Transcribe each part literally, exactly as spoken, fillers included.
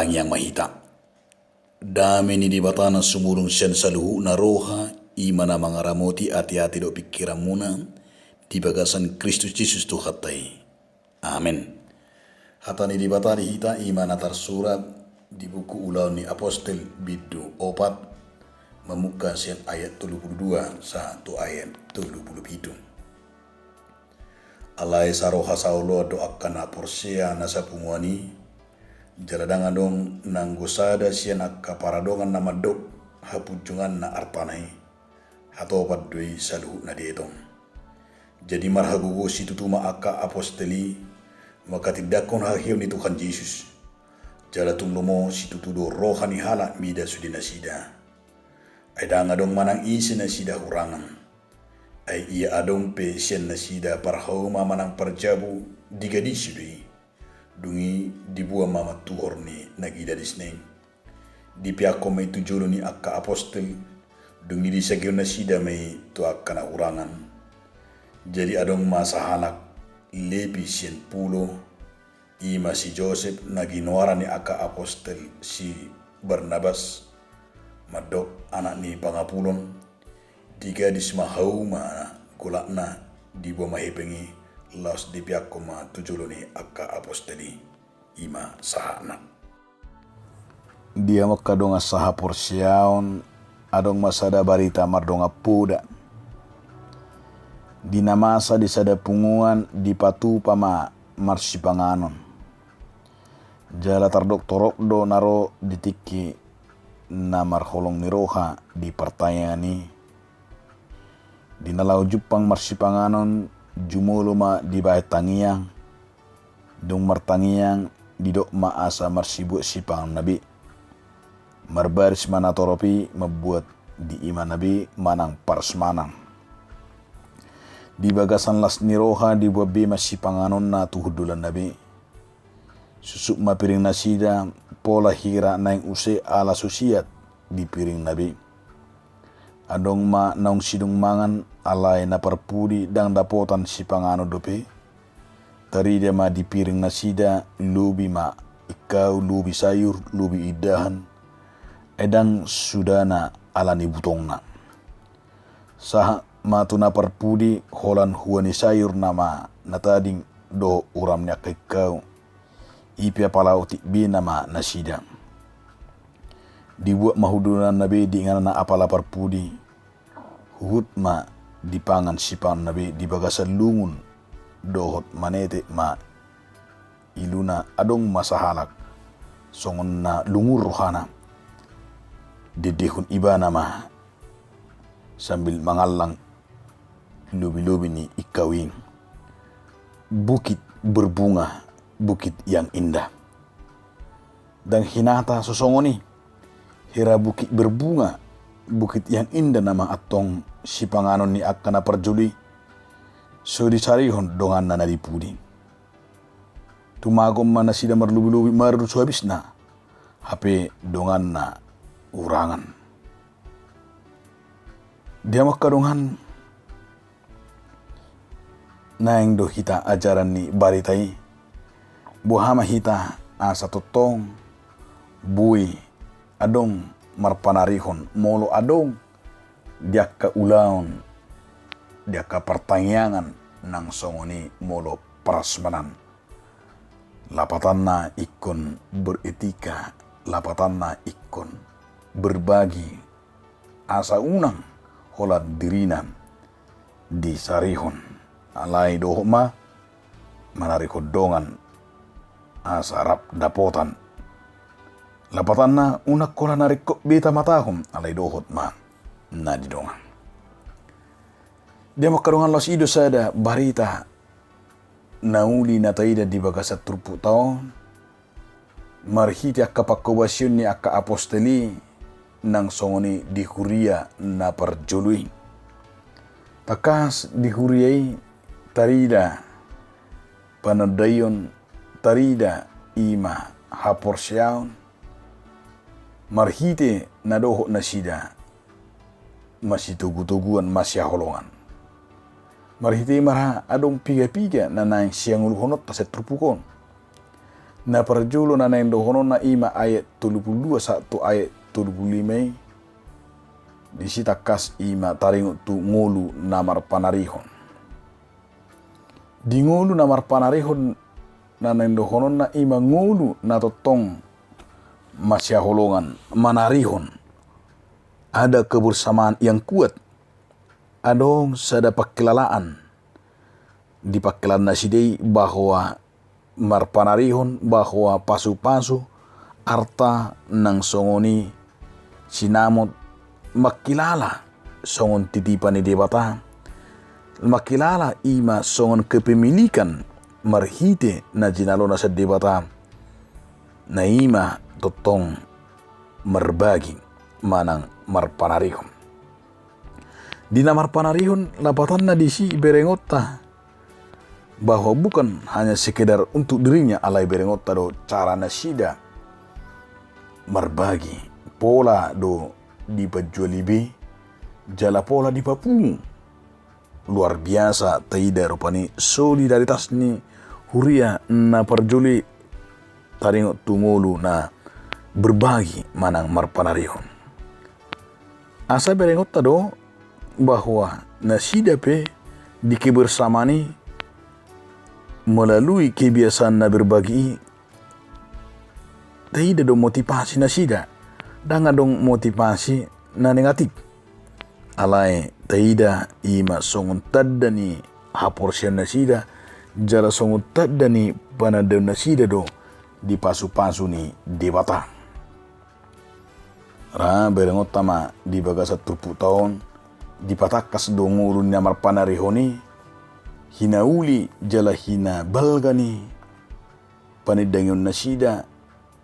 Tangiang ma hita. Dame ni Debata na sumurung sian saluhutna roha, i ma na mangaramoti ateate dohot pingkiranmuna di bagasan Kristus Jesus Tuhanta i. Amen. Hata ni Debata di hita i ma na tarsurat di buku Ulaon ni Apostel bindu opat, mamungka sian ayat tolu pulu dua sahat tu ayat tolu pulu pitu. Alai saroha saoloan do angka na porsea na sapunguan i, jala ndang adong nanggo sada sian angka paradongan na mandok hapunjunganna artana i. Hatopan do i saluhutna dietong. Jadi marhagogoon situtu ma angka apostel i manghatindanghon haheheon ni Tuhan Jesus. Jala tung lomo situtu do roha ni halak mida sude nasida. Ai ndang adong manang ise nasida hurangan. Ai ia adong pe sian nasida parhauma manang parjabu, digadisi do i. Dung i diboan ma tuhor ni na gigadisna i. Dipeakkon ma i tu jolo ni angka apostel, dung i disagihon nasida ma i tu angka na hurangan. Jadi adong ma sahalak Lepi sian Pulo, i ma si Josep na ginoaran ni angka apostel si Barnabas, mandok anak ni pangapulon, digadis ma hauma golapna, diboan ma hepeng i, laos dipeakkon ma tu jolo ni angka apostel i. I ma sahatna. Di hamu angka dongan sahaporseaon, adong ma sada barita mardongan poda. Di na masa di sada punguan dipatupa ma marsipanganon. Jala tardok torop do na ro di tingki na marholong ni roha di partangiangan i. Di na laho jumpang marsipanganon, jumolo ma dibahen tangiang. Dung martangiang, didok ma asa marsibuat sipanganonna be. Marbaris ma na torop i mambuat di imana be manang parasmanan. Di bagasan las ni roha diboan be ma sipanganonna tu hundulanna be. Susuk ma piring nasida, pola hira naeng use ala so siat di piringna be. Adong ma naung sidung mangan, alai na parpudi ndang dapotan sipanganon dope. Tarida ma di piring nasida, lobi ma ingkau, lobi sayur, lobi indahan. Ai ndang sudana ala ni butongna. Sahat ma tu na parpudi, holan hua ni sayur nama na tading dohot uram ni angka ingkau. I pe apala otik be nama nasida. Dibuat ma hundulanna be di ingananna apala parpudi. Huhut ma dipangan sipanganonna be di bagasan lungun dohot manetek ma iluna. Adong ma sahalak songon na lungun rohana. Diendehon ibana ma sambil mangallang lobi-lobi ni ingkau i. Bukit berbunga, bukit yang indah. Ndang hinata so songon i. Hira bukit berbunga, bukit yang indah nama antong sipanganon ni angka na parjolo i. So disarihon donganna na di pudi. Tumagon ma nasida marlobi-lobi marun so habisna. Hape donganna hurangan. Di hamu angka dongan, naeng do hita ajaran ni barita i. Boha ma hita asa tongtong boi adong marpanarihon molo adong di angka ulaon, di angka partangiangan nang songon i molo parasmanan. Lapatanna ingkon beretika, lapatanna ingkon berbagi, asa unang holan dirina disarihon. Alai dohot ma manarihon dongan asa rap dapotan. Lapatanna unang holan na ringkot be tamatahon, alai dohot ma na di dongan. Di hamu angka dongan, laos i do sada barita na uli na taida di bagasan turpukta on, marhite angka pangkobasion ni angka apostel i nang songon i di huria na parjolo i. Tangkas di huria i tarida panandaion, tarida i ma haporseaon, marhite na dohot nasida masitogu-toguan, masihaholongan. Marhite i ma ra adong piga-piga na naeng siangoluhononta sian turpuk on. Na parjolo na naeng dohononna i ma ayat tolu pulu dua sahat tu ayat tolu pulu lima i, disi tangkas i ma taringot tu ngolu na marpanarihon. Di ngolu na marpanarihon na naeng dohononna i ma ngolu na tongtong masihaholongan, manarihon. Ada kebersamaan yang kuat. Adong sada pangkilalaan di pangkilaan nasida i bahwa marpanarihon, bahwa pasupasu, arta nang songon i sinamot, mangkilala songon titipan ni Debata, mangkilala i ma songon kepemilikan marhite na jinalona sian Debata, na i ma tongtong marbagi manang marpanarihon. Di na marpanarihon lapatanna disi berengonta, bahwa bukan hanya sekedar untuk dirinya, alai berengonta do cara nasida marbagi, pola do dipajuali be, jala pola dipapungu. Luar biasa taida rupani solidaritas ni huria na parjolo i taringot tu ngolu na berbagi manang marpanarihon. Asa berengonta do bahwa nasida pe di kebersamaan i melalui kebiasaan na berbagi i, taida do motivasi nasida, ndang adong motivasi na negatif. Alai taida i ma songon tanda ni haporseaon nasida, jala songon tanda ni panandaon nasida do di pasupasu ni Debata. Ra berengonta ma di bagasan turpukta on, dipatangkas do ngolu ni na marpanarihon i, hinauli jala hinabalga ni panindangion nasida,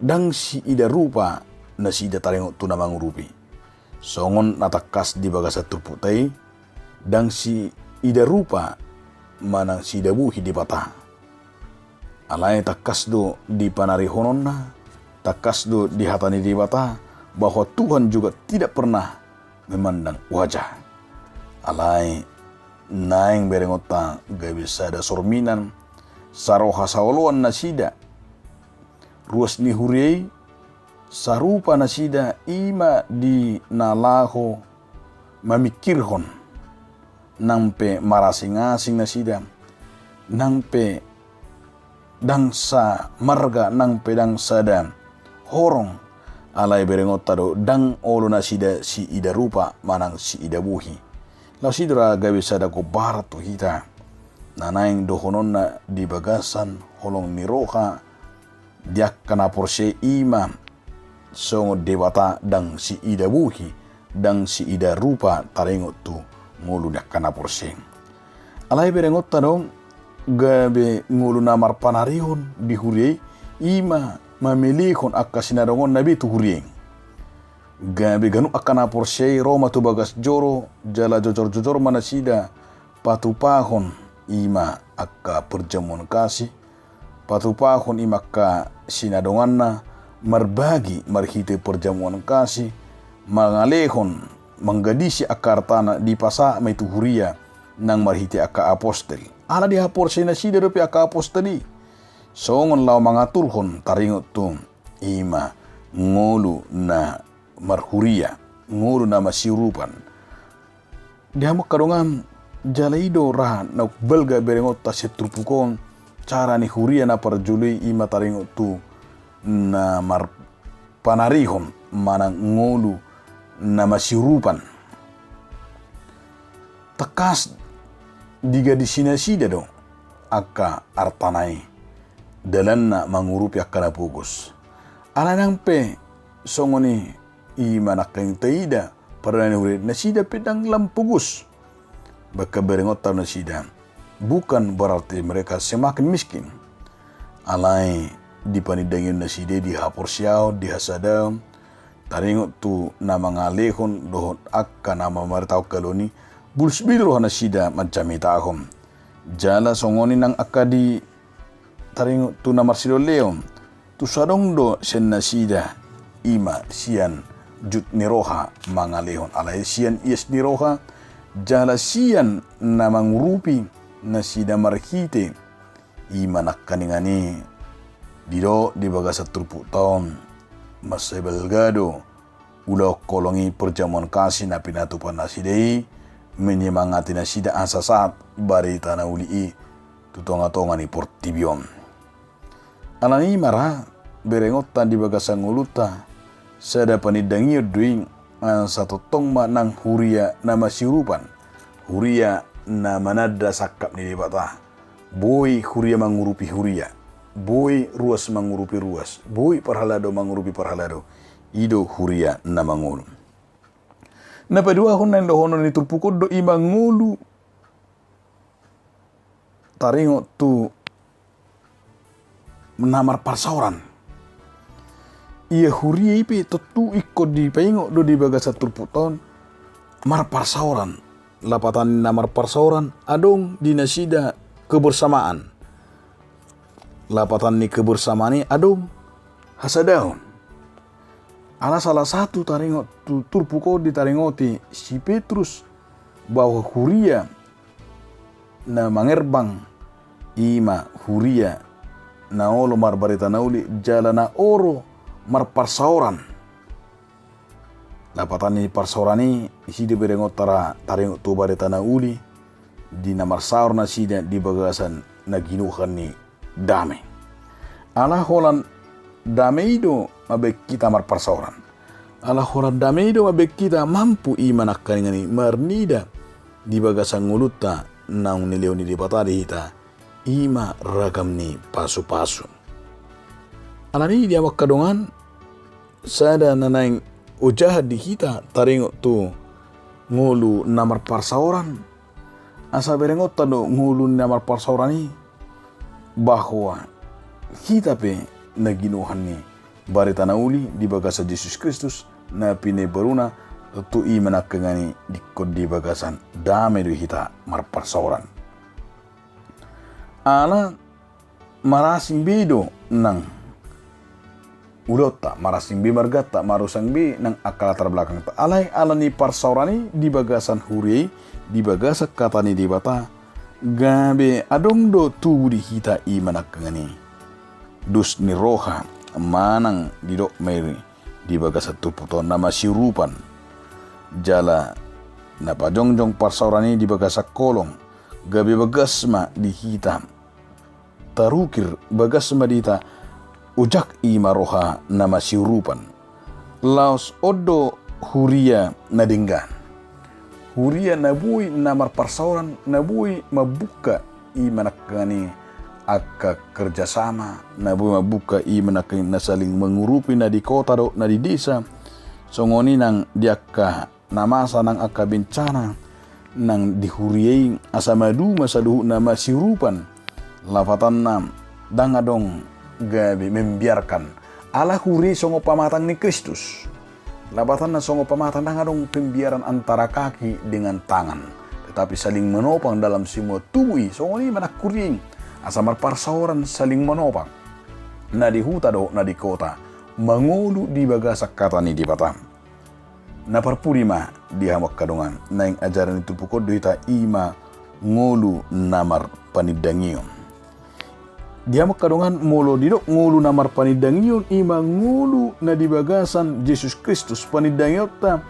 ndang siida rupa nasida taringot tu na mangurupi. Songon na tangkas di bagasan turpukta i, ndang siida rupa manang siida bohi Debata. Alai tangkas do di panarihononna, tangkas do di hata ni Debata, bahwa Tuhan juga tidak pernah memandang wajah. Alai naeng berengonta gabe sada sorminan, saroha saoloan nasida, ruas ni huria i, sarupa nasida i ma di na laho mamingkirhon, nang pe marasing-asing nasida, nang pe ndang samarga, nang pe ndang sada horong, alai berengonta do ndang olo nasida siida rupa manang siida bohi. Laos i do ra gabe sada gombaran tu hita na naeng dohononna di bagasan holong ni roha, di angka na porsea i ma songon Debata ndang siida bohi, ndang siida rupa taringot tu ngolu ni angka na porsea. Alai berengonta do gabe ngolu na marpanarihon di huria i, i ma mamelehon angka sinadongonna be tu huria i. Gabe ganup angka na porsea i ro ma tu bagas joro, jala jojor-jojor ma nasida patupahon i ma angka perjamuan kasih, patupahon i ma angka sinadonganna, marbagi marhite perjamuan kasih, mangalehon, manggadisi angka artana dipasahat ma i tu huria nang marhite angka apostel. Ala dihaporseai nasida dope angka apostel i songon laho mangaturhon taringot tu i ma ngolu na marhuria, ngolu na masiurupan. Di hamu angka dongan, jala i do ra na balga berengonta sian turpuk on, cara ni huria na parjolo i i ma taringot tu na marpanarihon manang ngolu na masiurupan. Tangkas digadisi nasida do angka artana i, dalanna mangurupi angka na pogos. Alai nang pe songon i, i ma nangkin taida, pardalanan ni huria nasida pe ndang lam pogos. Bahkan berengonta nasida, bukan berarti mereka semakin miskin. Alai di panindangion nasida i, di haporseaon, di hasadaon, taringot tu na mangalehon dohot angka na mamaritahon haloon i, bulus be do roha nasida manjamitahon. Jala songon i nang angka di taringot tu na marsilehonlehon, tung so adong do sian nasida i ma sian jut ni roha mangalehon, alai sian ias ni roha, jala sian na mangurupi nasida marhite i ma nangkaningan i Didok di bagasan turpukta on, mansai balga do ulaon holong i, perjamuan kasih na pinatupa nasida i, menyemangati nasida asa sahat barita na uli i tu tongatonga ni portibi on. Alani i ma ra, berengonta di bagasan ngolunta, sada panindangion do i, asa tongtong ma nang huria na masiurupan, huria na mananda sangkap ni Debata. Boi huria mangurupi huria, boi ruas mangurupi ruas, boi parhalado mangurupi parhalado. I do huria na mangolu. Na paduahon na nidohonon ni turpuk on do i ma ngolu taringot tu na marparsaoran. Ia huria i pe tontu ingkon dipaingot do di bagasan turpukta on marparsaoran. Lapatan ni na marparsaoran adong di nasida kebersamaan. Lapatan ni kebersamaan i adong hasadaon. Ala salah satu taringot tu turpuk on ditaringoti si Petrus bahwa huria na mangerbang i ma huria na olo marbarita na uli jala na olo marparsaoran. Lapatan ni parsaoran i, disi do berengonta ra taringot tu barita na uli, di na marsaor nasida di bagasan na ginuhan ni dame. Ala holan dame i do mambahen hita marparsaoran. Ala holan dame i do mambahen hita mampu i ma nangkaningan i marnida di bagasan ngolunta naung nilehon ni Debata di hita, i ma ragam ni pasupasu. Alani i di hamu angka dongan, sada na naeng ojahan di hita taringot tu ngolu na marparsaoran, asa berengonta do ngolu na marparsaoran i, bahwa hita pe na ginuhan ni barita na uli di bagasan Jesus Kristus na pinaimbaruna, tontu i ma nangkaningan i ingkon di bagasan dame do hita marparsaoran. Ala marasing be do nang ulaonta, marasing be marganta, marusang be nang angka latar belakangta. Alai ala ni parsaoran i di bagasan huria i, di bagasan hata ni Debata, gabe adong do tubu di hita i ma nangkaningan i dos ni roha manang didok ma i di bagasan turpukta on na masiurupan. Jala na pajongjong parsaoran i di bagasan holong, gabe bagas ma di hita tarukir, bagas ma di hita ojak i ma roha na masiurupan. Laos on do huria na denggan. Huria na boi na marparsaoran, na boi mambuka i ma nangkaningan i angka kerjasama, na boi mambuka i ma nangkaningan i na saling mangurupi na di kota dohot na di desa. Songon i nang di angka na masa nang angka bencana nang di huria i asa maduma saluhutna masiurupan. Lapatanna ndang adong gabe membiarkan. Ala huria i songon pamatang ni Kristus. Lapatanna songon pamatang ndang adong pembiaran antara kaki dengan tangan. Tetapi saling menopang dalam semua tubuh i, songon i ma nang huria i. Asa marparsaoran saling menopang. Na di huta dohot na di kota. Mangolu di bagasan hata ni Debata. Na parpudi ma di hamu angka dongan, naeng ajaran ni turpuk on do hita i ma ngolu na marpanindangion. Di hamu angka dongan, molo didok ngolu na marpanindangion i ma ngolu na di bagasan Jesus Kristus, panindangionta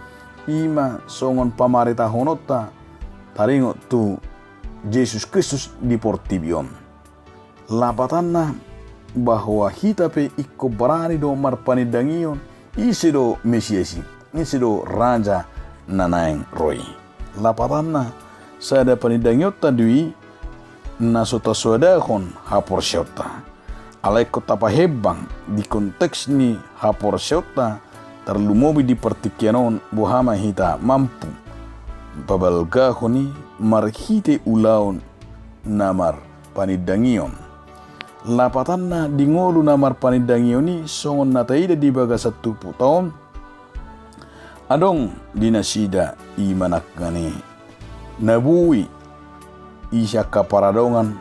i ma songon pamaritahononta taringot tu Jesus Kristus di portibi on. Lapatanna bahwa hita pe ingkon barani do marpanindangion, ise do Mesias i, ise do Raja na naeng ro i. Lapatanna sada panindangionta do i na so tasoadahon haporseaonta. Alai ingkon tapahembang di konteks ni haporseaonta, tarlumobi di partingkian on, boha ma hita mampu pabalgahon i marhite ulaon na marpanindangion. Lapatanna di ngolu na marpanindangion i songon na taida di bagasan turpukta on, adong di nasida i ma nangkaningan i na boi isi angka paradongan,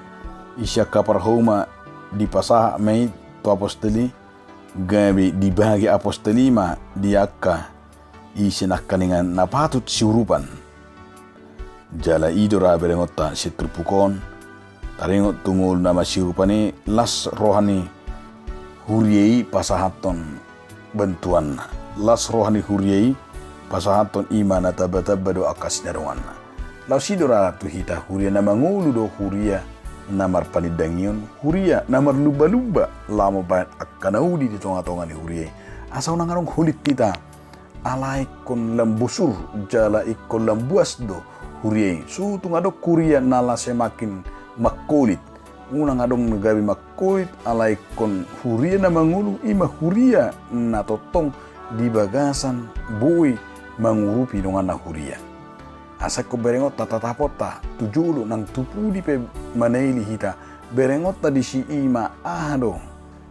isi angka parhauma dipasahat ma i tu apostel i, gabe dibagi apostel i ma di angka ise nangkaningan na patut siurupan. Jala i do ra berengonta sian turpuk on, taringot tu ngolu na masiurupan i las roha ni huria i pasahathon bantuanna. Las roha ni huria i pasahathon i ma na tamba-tamba do angka sinadonganna. Laos i do ra tu hita huria na mangolu do huria na marpanindangion, huria na marlumba-lumba, laho mambahen angka na uli di tonga-tonga ni huria i. Asa unang adong holit hita, ala ingkon lam bosur jala ingkon lam buas do huria i. So tung adong huria na laos semakin mangholit. Unang adong na gabe mangholit, ala ingkon huria na mangolu i ma huria na tongtong di bagasan boi mangurupi donganna huria. Asa ingkon berengonta tataponta tu jolo nang tu pudi pe manaili hita, berengonta disi i ma aha do,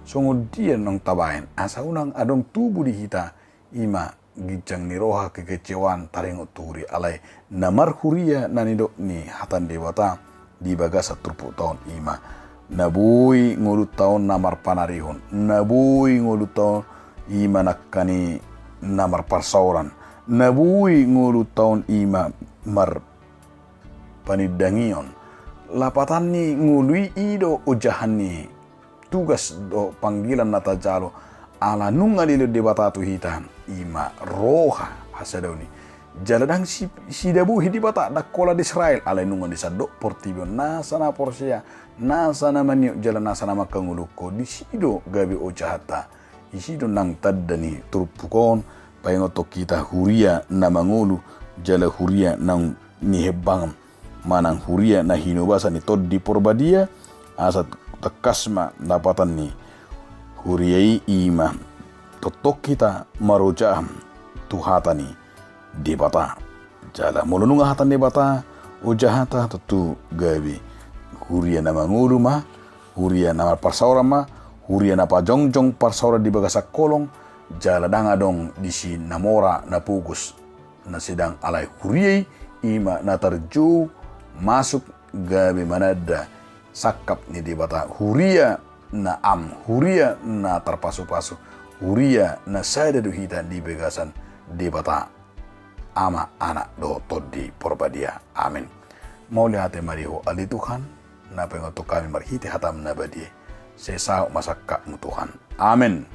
songon dia naung tabahen, asa unang adong tubu di hita i ma ginjang ni roha, kekecewaan taringot tu huria. Alai na marhuria na nidok ni hata ni Debata di bagasan turpukta on i ma na boi ngolunta on na marpanarihon, na boi ngolunta on i ma nangkaning na marparsaoran, na boi ngolunta on i ma marpanindangion. Lapatan ni ngolu i, i do ojahan ni tugas dohot panggilan na tajalo, ala nunga dilehon Debata tu hita i ma roha hasadaon i. Jala ndang si, sidabohi Debata, ndang holan di Israel, alai nunga di sandok portibi on, nasa na porsea, nasa na maniop jala nasa na mangkangoluhon, disi do gabe ojahanta. Disi do nang tanda ni turpuk on, paingothon hita huria na mangolu jala huria na nihembangan, manang huria na hinobasan ni Tondi Porbadia. Asa tangkas ma lapatan ni huria i, i ma tongtong hita marojahan tu hata ni Debata. Jala molo nunga hata ni Debata ojahanta, tontu gabe huria na mangolu ma, huria na marparsaoran ma, huria na pajongjong parsaoran di bagasan holong, jala ndang adong disi na mora na pogos. Na sedang alai huria i, i ma na tarjou masuk gabe mananda sangkap ni Debata, huria na am, huria na tarpasupasu, huria na sada do hita di bagasan Debata, Ama, Anak dohot Tondi Porbadia. Amen. Mauliate ma di Ho ale Tuhan, na paingothon hami marhite hataM na badia i. Sai saut ma sangkapMu Tuhan. Amen.